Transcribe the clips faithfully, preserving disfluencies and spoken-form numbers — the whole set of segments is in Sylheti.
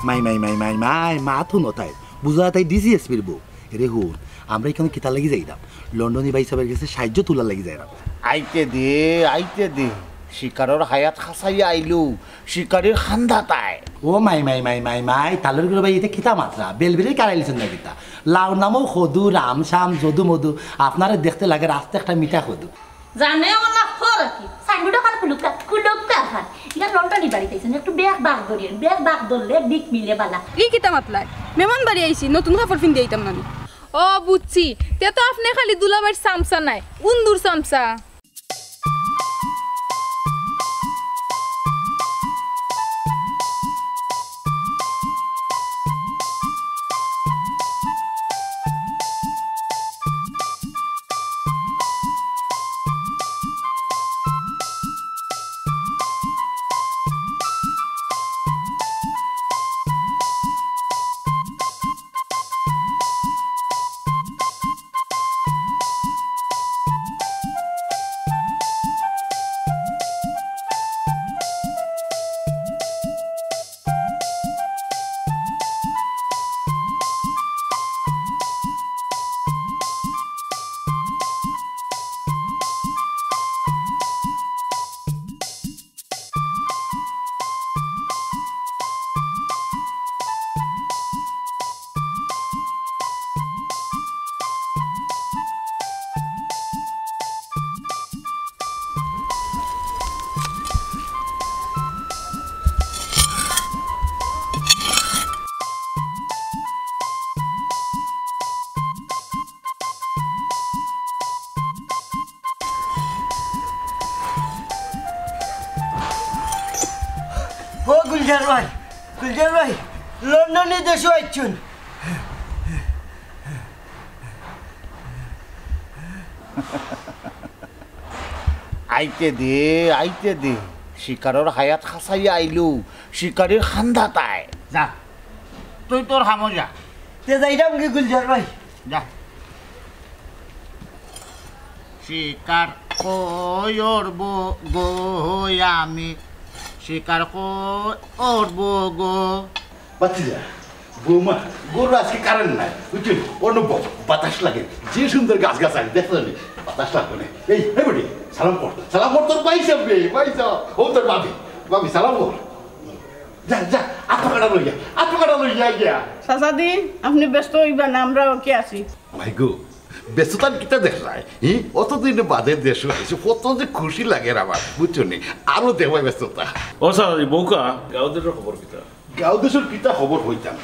মাই মাই মাই মাই মাই, মাত হুনো তাইর। বুঝা তাই ডিসি এসপির বউ। এরে হুন, আমরা ইখানো কিতার লাগি যাইরাম? লন্ডনী ভাইসাবর গেছে সাহায্য তুলার লাগি যাইরাম। আইতে দে, আইতে দে। শিকারর হায়াত খাসাইয়া আইলু, শিকারির খান্দা তাই। ও মাই মাই মাই মাই মাই, তালর গুরু ভাই, ইতা কিতা মাতরা? বেলবেলির কারাইলিছইন না কিতা? লাউর নামও খদু, রাম, শাম, যদু, মধু। আপনারে দেখতে লাগে আস্তা একটা মিঠা খদু। জানে ওলা খর কি? সাইনবোর্ড খান খুলুক্কা, খুলুক্কা খান। ইয়া লন্ডনী বাড়িত আইছইন, একটু ব্যাগ বাগ ধরিয়েন, ব্যাগ বাগ ধরলে দিক মিলে বালা। ই কিতা মাতলায়? মেহমান বাড়ি আইছি, নতুন কাপড় পিন্দি আইতাম না নি? ও বুঝছি, তে তো আপনে খালি দুলাভাইর চামচা নায়, উন্দুর চামচা। ও গুলজার ভাই, গুলজার ভাই, লন্ডনী দেশো আইছইন। আইতে দে, আইতে দে। শিকারর হায়াত খাসাইয়া আইলু, শিকারির খান্দা তাই। যা, তুই তোর কামো যা। তে যাইরাম কি গুলজার ভাই? যা। শিকার কই অরবো গো আমি, শিকার কই অরবো গো। বাতিজা, বৌমা, ঘরো আজকে কারেন্ট নাই, বুঝছইন? অনুভব, বাতাস লাগে, যে সুন্দর গাছ গাছ আছে, দেখছইন নি? বাতাস লাগবো না। এই, এই বেটি, সালাম কর, সালাম কর তোর ভাইসাবরে, ভাইসাব, ও তোর ভাবি, ভাবি, সালাম কর। যা, যা, আত পাখাটা লইয়া, আত পাখাটা লইয়া গিয়া। চাচাজি, আপনে ব্যস্ত অইবা না, আমরা ওকে আছি। ভাই গো, ব্যস্ততার কিতা দেখরায়? হি? অতদিন বাদে দেশো আইছো, কত যে খুশি লাগের আমার, বুঝছো নি? আরো দেখবায় ব্যস্ততা। ও চাচাজি, বউকা? গাঁও দেশর খবর কিতা? গাঁও দেশর কিতা খবর কইতাম?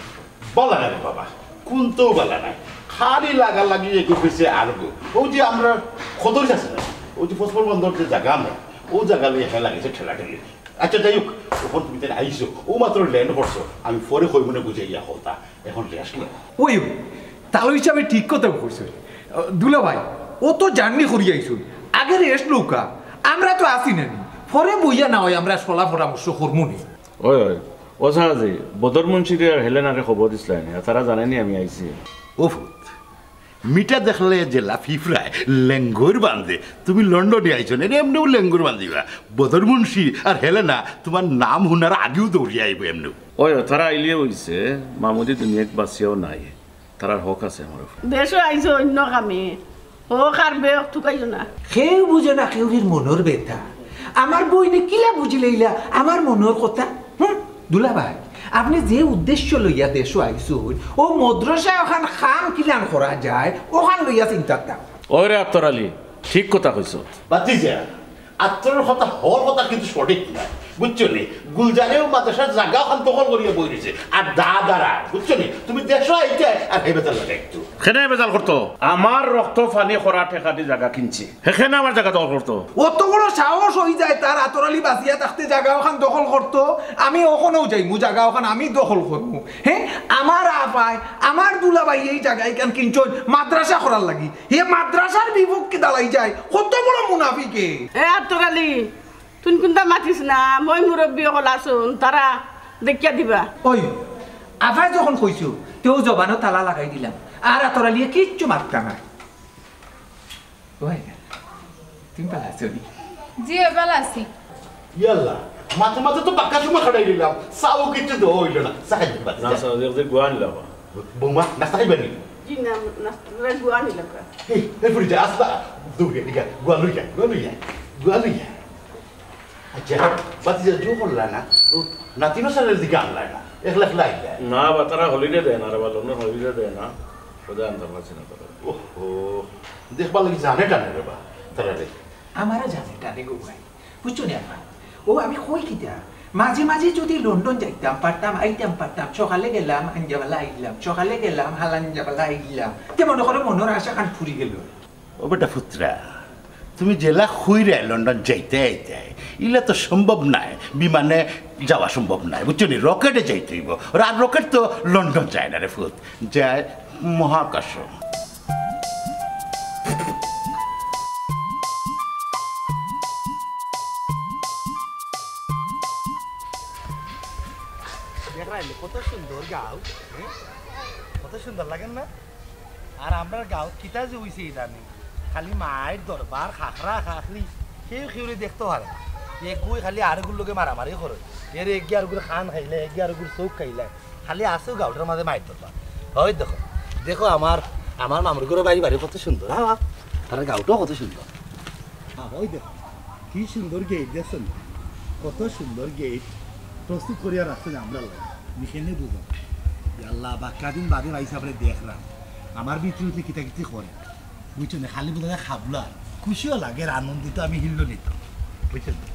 বালা নায় রে বাবা, কুন্তাউ বালা নায়। খালি লাগালাগি এগু পিছে আরগু। অউ যে আমরার খদর আছে না, অউ যে ফসফর বন্দর যে জাগা আমরার, অউ জাগা লইয়া এখান লাগাইছে ঠেলাঠেলি। আচ্ছা, যাই হোক, অখন তুমি তাইন আইছো, অউ মাত্র ল্যান্ড করছো, আমি পরে কইমুনে বুঝাইয়া কথা, অখন রেস্ট লও। ওই, তালই সাবে ঠিক কথা কইছইন। দুলাভাই, অত জার্নি করি আইছইন, আগে রেস্ট লউক্কা, আমরা তো আছি না নি, পরে বইয়া না অয় আমরা সলা পরামর্শ করমুনে। ওই, ওই, ও চাচাজি, বদর মুন্সিরে আর হেলেনারে খবর দিছলায় নি, আর তারা জানে নি আমি আইছি। ও ফুত, মিঠা দেখলে যেলা ফিফরায় লেঙ্গুর বান্ধে। তুমি লন্ডনী আইছো নি, এমনেউ লেঙ্গুর বান্ধিবা। বদর মুন্সি আর হেলেনা তুমার নাম হুনার আগেউ দৌড়িয়া আইবো এমনেউ। ওই, তারা আইলে অইছে, মামুদি দুনিয়াত বাঁচিয়াও নাই। তারার হক আছে আমার উপরে। দেশো আইছো অইন্য কামে, হক আর বেহক তুকাইও না। কেউ বুঝে না কেউরির মনর ব্যথা। আমার বইনে কিলা বুঝিলাইলা আমার মনর কথা? হুম, দুলাভাই, আপনে যে উদ্দেশ্য লইয়া দেশো আইছইন, অউ মাদ্রাসায় অখান কাম কিলান করা যায়, অখান লইয়া চিন্তাত থাকউক্কা। ওরে আতর আলী, ঠিক কথা কইছো। বাতিজা, আতরর কথা, হর কথা কিন্তু সঠিক নায়, বুঝছো নি? গুলজারেও মাদ্রাসার জাগা অখান দখল করিয়া বই রইছে, আর দা দারা, বুঝছো নি? তুমি দেশো আইতায় আর হে বেজাল লাগাইতো। কেনে বেজাল করতো? আমার রক্ত পানি করা টেকা দি জাগা কিনছি, হে কেনে আমার জাগা দখল করতো? অত বড় সাহস অইযায় তার, আতর আলী বাঁচিয়া থাকতে জাগা অখান দখল করতো? আমি অখনউ যাইমু, জাগা অখান আমি দখল করমু। হে, আমার আফায়, আমার দুলাভাই এই জাগা ইখান কিনছইন মাদ্রাসা করার লাগি। হে মাদ্রাসার বিপক্ষে দাঁড়াই যায়, কত বড় মুনাফিক হে। এ আতর আলী, তুই কুন্তা মাতিস না, ময় মুরব্বি অকল আছইন, তারা দেখিয়া দিবা। ওই, আফায় যখন কইছো, তেউ জবানো তালা লাগাই দিলাম। আর আতর আলীয়ে কিচ্ছু মাততা নায়। ওই, তুমি ভালা আছো নি? জি, অয় ভালা আছি। ইয়াল্লা, মাঝে মাঝে তো বাক্কা সময় খাটাই দিলাম, চাও কিচ্ছু দেওয়া হইল না। চা খাইবে বাদ না, দিয়া। স্যার, দেখতে গুয়া নিলাম। বৌমা, নাস্তা খাইবে নি? জি না, নাস্তা, গুয়া নিলাম। এই, এই ফুরি যা, আস্তা, দৌড়ে, ঠিক আছে, গুয়া লই যা, গুয়া লই যা, গুয়া লই যা। আচ্ছা, বাতি যা জো করলা না, ও নাতিনো স্যারের দিকে আনলা না, একলা একলা আইলা। না বা, তারা হলিডে দেয় না রে বা, লন্ডন হলিডে দেয় না, ওদের আনতাম পারছি না তারা। ওহো, দেখবার লাগি জানে টানে রে বা, তারা রে। আমারও জানে টানে গো ভাই, বুঝছো নি আপা? ও আমি কই কিতা, মাঝে মাঝে যদি লন্ডন যাইতাম পারতাম, আইতাম পারতাম, সকালে গেলাম, আঞ্জাবালা আইলাম, সকালে গেলাম, হালাঞ্জাবালা আইলাম, তে মনে করো মনের আশা খান ফুরি গেল। ও বেটা পুত্রা, তুমি যেলা কইরায় লন্ডন যাইতে আইতে, ইলা তো সম্ভব নায়, বিমানে যাওয়া সম্ভব নায়, বুঝছো নি? রকেটে যাইতে হইব। আর রকেট তো লন্ডন যায় না রে পুত, যায় মহাকাশ। দেখরায় নি কত সুন্দর গাঁও, হ্যাঁ? কত সুন্দর লাগে না? আর আমরার গাঁওত কিতা যে অইছে ইদানিং, খালি মাইর দরবার, খাখরা খাখরি, কেউ কেউরে দেখতো পারে না। এগুই খালি আরগুর লগে মারামারি করে, এর এগিয়ে আরগুর কান খাইলে, এগিয়ে আরগুর চউখ খাইলে, খালি আছে গাঁওটার মাঝে মাইর দরবার। ওই দেখো, দেখো আমার, আমার মামুর ঘরর বাড়ি, বাড়ি কত সুন্দর, হ্যাঁ, তারার গাঁওটাও কত সুন্দর। হ্যাঁ, ওই দেখো, কি সুন্দর গেট দেখছো নি? কত সুন্দর গেট প্রস্তুত করিয়া রাখছে যে আমরার লাগি। মিশনে বুঝো। ইয়া আল্লাহ, বাক্কা দিন বাদে ভাইসাবরে দেখরাম। আমার ভিতরে ভিতরে কিতা কিতি করে। বুঝছো নি? খালি বুঝা যায় খাবলা। খুশিও লাগে, আনন্দিত আমি হিল্লো নিত। বুঝছো নি?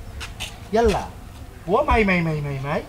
ইয়া আল্লাহ, ও মাই, মাই, মাই, মাই, মাই।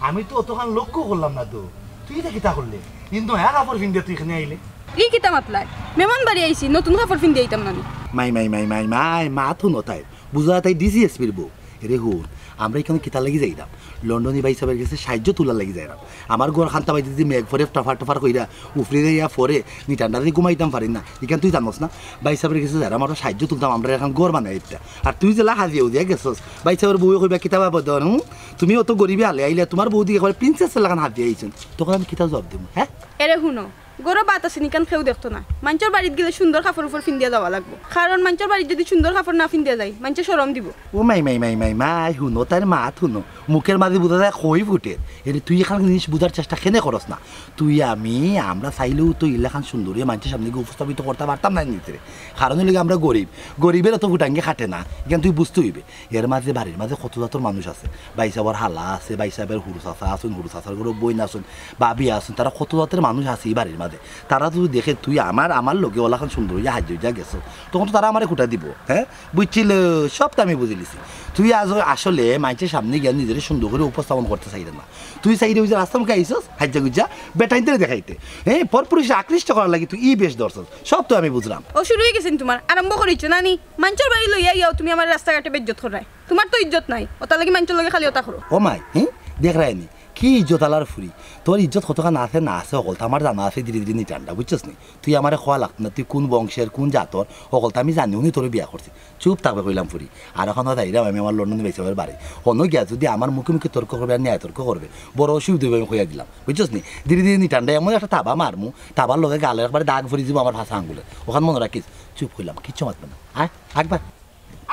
আমি তো অতখান লক্ষ্য করলাম না তো। তুই ইটা কিতা করলে? কিন্তু নয়া কাপড় পিন্দিয়া তুই ইখানে আইলে। ই কিতা মাতলায়? মেহমান বাড়ি আইছি, নতুন কাপড় পিন্দিয়া আইতাম না নি? মাই, মাই, মাই, মাই, মাই, মাত হুনো তাইর। বুঝা যায় তাই ডিসি এসপির বউ। এরে হুন, আমরা ইখানো কিতার লাগি যাইরাম? লন্ডনি ভাইসাবর গেছে সাহায্য তুলার লাগি যাইরাম। আমার ঘর খান্তা বাড়িত যদি মেঘ পড়ে টফার টফার কইরা, উফরে যাইয়া পড়ে, নিটান্ডারে ঘুমাইতাম পারি না। ইখান তুই জানোস না? ভাইসাবর গেছে যাইরাম, আমরা সাহায্য তুলতাম, আমরা ইখান ঘর বানাই একটা। আর তুই যেলা হাজিয়া উজিয়া গেছস, ভাইসাবর বউয়ে কইবা, "কিতা বা বদন, হুম? তুমি অত গরিবে হালে আইলা, তুমার বউ দেখি একেবারে প্রিন্সেসর লাখান হাজিয়া আইছইন।" তখন আমি কিতা জবাব দিমু, হ্যাঁ? এরে হুনো, ঘরো ভাত আছে নি ইখান কেউ দেখতো না। মাইনষর বাড়িত গেলে সুন্দর কাপড় উপর পিন্দিয়া যাওয়া লাগবো, কারণ মাইনষর বাড়িত যদি সুন্দর কাপড় না পিন্দিয়া যাই, মাইনষে শরম দিবো। ও মাই, মাই, মাই, মাই, মাই, হুনো তাইর মাত হুনো, মুখর মাঝে বুঝা যায় খই ফুটের। এরে তুই ইখান জিনিস বুঝার চেষ্টা কেনে করস না? তুই আমি, আমরা চাইলেও তো ইলাখান সুন্দর অইয়া মাইনষর সামনে গিয়া উপস্থাপিত করতাম পারতাম নায় নিজরে। কারণ অইলো গি আমরা গরিব, গরিবর অত ফুটাঙ্গি খাটে না, ইখান তুই বুঝতে অইবে। এর মাঝে বাড়ির মাঝে কত জাতর মানুষ আছে, ভাইসাবর হালা আছে, ভাইসাবর হুরু চাচা আছইন, হুরু চাচার ঘরো বইন আছইন, ভাবি আছইন, তারা কত জাতর মানুষ আছে ই বাড়ির মাঝে। তারা যদি দেখে তুই আমার, আমার লগে অলাখান সুন্দর অইয়া হাজিয়া অইয়া গেছস, তখন তো তারা আমারে খুটা দিবো, হ্যাঁ? বুঝছিলে? সব তো আমি বুঝিলিছি। তুই আজ আসলে মাইনষর সামনে গিয়া নিজরে সুন্দর করি উপস্থাপন করতে চাইরে না। তুই চাইরে ওই যে রাস্তা মুখে আইছস, হাজিয়া গুজিয়া, বেটাইন্তরে দেখাইতে। হ্যাঁ, পরপুরুষরে আকৃষ্ট করার লাগি তুই ই বেশ ধরছস। সব তো আমি বুঝলাম। ও শুরু অই গেছে নি তুমার, আরম্ভ করিছো না নি? মাইনষর বাড়ি লইয়া আইয়াও তুমি আমারে রাস্তাঘাটে বেইজ্জত কররায়। তুমার তো ইজ্জত নাই, অতার লাগি মাইনষর লগে খালি অতা করো। ও মাই, হুম? দেখরায় নি? কি ইজ্জত আলার ফুরি? তোর ইজ্জত কতখান আছে না আছে হকলতা আমার জানা আছে, ধীরে ধীরে নিটান্ডা, বুঝছস নি? তুই আমারে কওয়া লাগতো না, তুই কুন বংশর, কুন জাতর, হকলতা আমি জানিও নি তোরে বিয়া করছি। চুপ থাকবে কইলাম ফুরি। আর অখন যাইরাম আমি আমার লন্ডনি ভাইসাবর বাড়ি। হনো গিয়া যদি আমার মুখে মুখে তর্ক করবে আর ন্যায় তর্ক করবে, বড় অসুবিধা অইবো আমি কইয়া দিলাম। বুঝছস নি? ধীরে ধীরে নিটান্ডা এমন একটা থাবা মারমু, থাবার লগে গালো একবারে দাগ পড়ি যিবো আমার পাছা আঙ্গুলে। অখান মনো রাখিস। চুপ কইলাম, কিচ্ছু মাতবে না। আয়, একবার।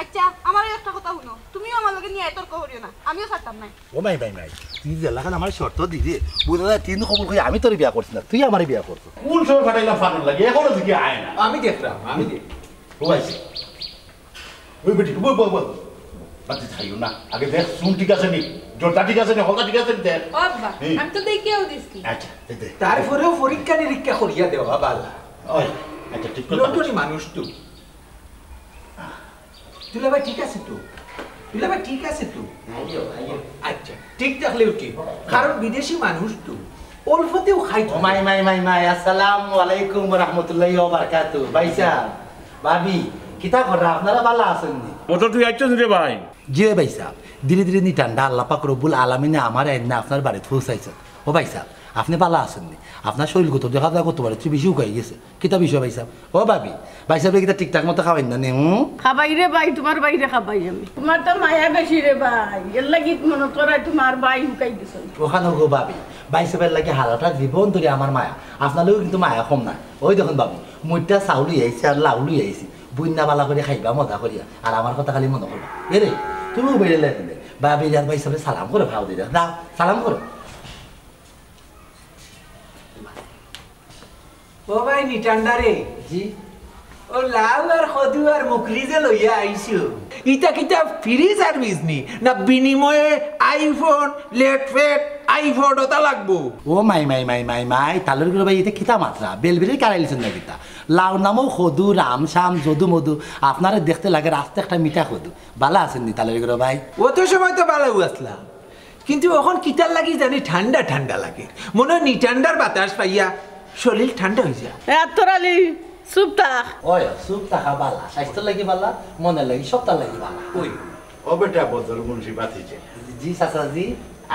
আচ্ছা, আমারও একটা কথা হুনো, তুমিও আমার লগে ন্যায় তর্ক করিও না, আমিও ছাড়তাম নায়। ও মাই, মাই, মাই, তুই যেলাখান আমারে শর্ত দিরে, বুঝা যায় তিন কবুল করি আমি তোরে বিয়া করছি না, তুই আমারে বিয়া করছস। কুন সময় পাঠাইলাম ফানুর লাগি, এখনো দেখি আয় না। আমি দেখরাম, আমি দেখরাম। ও আইছে। ওই বেটি, বল, বল, বল। বাতি খাইও না। আগে দেখ, চুল ঠিক আছে নি? জর্দা ঠিক আছে নি? হলদা ঠিক আছে নি? দেখ। ও আব্বা, হুম। আমি তো দেখিয়াও দিছি। আচ্ছা, দে, দে। তারপরেও পরীক্ষা নিরীক্ষা করিয়া দেওয়া বালা। ওই, আচ্ছা, ঠিক করে লন্ডনি মানুষ তো। দুলাভাই ঠিক আছে তো? দুলাভাই ঠিক আছে তো? আইও, আইও। আচ্ছা, ঠিক থাকলেও ঠিক। কারণ বিদেশি মানুষ তো। অল্পতেও খাই তো। ও মাই, মাই, মাই, মাই, আসসালামু আলাইকুম ওয়া রাহমাতুল্লাহি ওয়া বারাকাতুহু। ভাইসাব, ভাবি, কিতা কররা? আপনারা বালা আছইন নি? মতো তুই আইছস রে ভাই? জি ভাইসাব, ধীরে ধীরে নিটান্ডা আল্লাহ পাক রব্বুল আলামিনে আমারে আইন্না আপনার বাড়িত পৌঁছাইছইন। ও ভাইসাব, আপনে বালা আছইন নি? আপনার শরীল গত দেখা যায় গত বারের চেয়ে বেশি হুকাই গেছে। কিতা বিষয় ভাইসাব? ও ভাবি, ভাইসাবরে কিতা ঠিকঠাক মতো খাওয়াইন না নি? হুম? খাবাই রে ভাই, তুমার ভাইরে খাবাই আমি। তুমার তো মায়া বেশি রে ভাই, এর লাগি মনে করায় তুমার ভাই হুকাই গেছে। অখানো গো ভাবি, ভাইসাবর লাগি হারাটা জীবন ধরি আমার মায়া। আপনার লগেও কিন্তু মায়া কম না। ওই দেখইন ভাবি, মুইটা চাউল লই আইছি আর লাউ লই আইছি। বইন্না বালা করি খাইবা মজা করিয়া, আর আমার কথা খালি মনো করবা। এরে, তুমিও বেড়ে লেগে ভাবি, যার ভাই সাহেব সালাম করো, ভাও দিদা। না, সালাম করো। ও ভাই নিটান্ডা রে। জি। ও লাউ আর কদু আর মুকরি যে লইয়া আইছো, ইতা কিতা ফ্রি সার্ভিস নি? না বিনিময়ে আইফোন, লেটফেট, আইপড ওটা লাগবো? ও মাই, মাই, মাই, মাই, মাই, তালর গুরু ভাই, ইতা কিতা মাতরা? বেলবেলি কারাইলিছইন না কিতা? লাউর নামও কদু, রাম, শাম, যদু, মধু। আপনারে দেখতে লাগে রাস্তা একটা মিঠা কদু। বালা আছইন নি তালর গুরু ভাই? অত সময় তো বালাউ আছলাম, কিন্তু অখন কিতার লাগি জানি ঠান্ডা ঠান্ডা লাগে। মনে অয় নিটান্ডার বাতাস পাইয়া শরীর ঠান্ডা অই যায়। এ আত্তর আলী, চুপ থাক। ওই, চুপ থাকা বালা, স্বাস্থ্যর লাগি বালা, মনর লাগি, সবটার লাগি বালা। ওই, ও বেটা বদর মুন্সি বাতিজা। জি চাচাজি।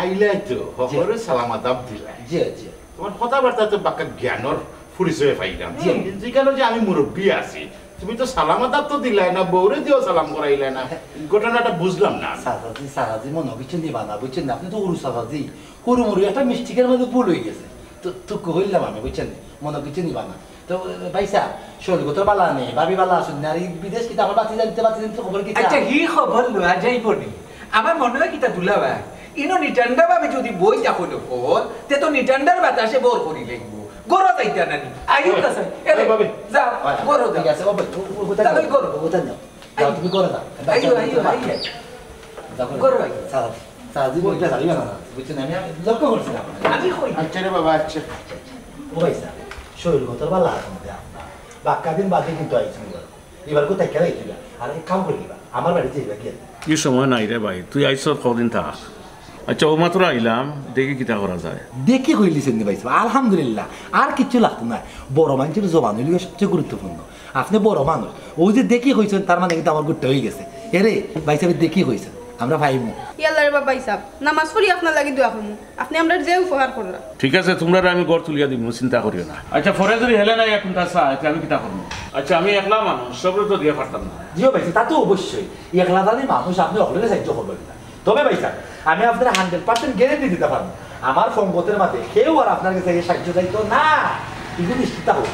আইলাই তো, হকলরে সালাম আদাব দিলাই। জি, জি। তোমার কথাবার্তা তো বাক্কা জ্ঞানর পরিচয় পাইলাম। জি। কিন্তু ইখানো যে আমি মুরব্বি আছি, তুমি তো সালাম আদাব তো দিলায় না, বউরে দিয়াও সালাম করাইলায় না। ঘটনাটা বুঝলাম না আমি। চাচাজি, চাচাজি, মনো কিছু নিবা না, বুঝছইন নি? আপনে তো হুরু চাচাজি, হুরু মুরু একটা মিস্টেকর মাঝে ভুল অই গেছে। তো, তো কইলাম আমি, বুঝছইন নি? মনো কিছু নিবা না। তো, ভাই সাহেব, শরীর কত বালা নি? ভাবি বালা আছইন নি? আর ই বিদেশ কিতা আমার বাতি জানতে, বাতি জানতে খবর কিতা? আচ্ছা, হি খবর লওয়া যাইবো নি? আমার মনো অয় কিতা দুলাভাই, ইনো নিটান্ডা ভাবি যদি বই থাকইন অখন, তে তো নিটান্ডার বাতাসে বর করি লাগবো। ঘরো যাইতা না নি? আইও ওই, কাছে। এরে, ওই ভাবি। যা, ওই, ঘরো যা। ঠিক আছে, ও ভাই, ও, ও, কোথায় যাও? যাও? ও কোথায় যাও? যাও, তুমি ঘরো যাও। যাও, আইও, তুমি আইও, যাও। আইও। যাও, ঘরো। ঘরো আইও। চাচা, চাচা, তুমি ওইটা যাইবা না, বুঝছো নি? আমি, আমি লক্ষ্য করছি না। আমি কই? আচ্ছা রে বাবা, আচ্ছা। ও ভাই সাহেব, শরীর কত বালা আছইন নি আপনার? বাক্কা দিন বাদে কিন্তু আইছইন এবার। এবার কোথায় খেলা হইছিল? আর এক কাম করি দিবা, আমার বাড়িতে এবার গিয়ে। ই সময় নাই রে ভাই, তুই আইছস কদিন থাক। আচ্ছা, ও মাত্র আইলাম, দেখি কিতা করা যায়। দেখি কইলিছইন নি ভাই সাহেব, আলহামদুলিল্লাহ, আর কিচ্ছু লাগতো না। বড় মানুষর জবান অইলো সবচেয়ে গুরুত্বপূর্ণ। আপনে বড় মানুষ, অউ যে দেখি কইছইন, তার মানে কিন্তু আমার গুট্টা অই গেছে। এরে ভাই সাহেব, দেখি কইছইন, আমরা পাইমু। ইয়াল্লা রে বাবা, ভাই সাহেব, নামাজ পড়ি আপনার লাগি দোয়া করমু। আপনে আমরার যে উপকার করলা। ঠিক আছে, তুমরারে আমি ঘর তুলিয়া দিমু, চিন্তা করিও না। আচ্ছা, পরে যদি হেলেনা আইয়া কুন্তা চায়, তে আমি কিতা করমু? আচ্ছা, আমি একলা মানুষ, সবরে তো দিয়া পারতাম না। জি অয় ভাই সাহেব, তা তো অবশ্যই। একলা জানি মানুষ, আপনে হকলরে সাহায্য করবা কিতা? তবে ভাই সাহেব, আমি আপনারে hundred percent guarantee দিতা পারমু, আমার পঙ্গতের মাঝে কেউ আর আপনার গেছে গিয়া সাহায্য চাইতো না। ইগু নিশ্চিত থাকো।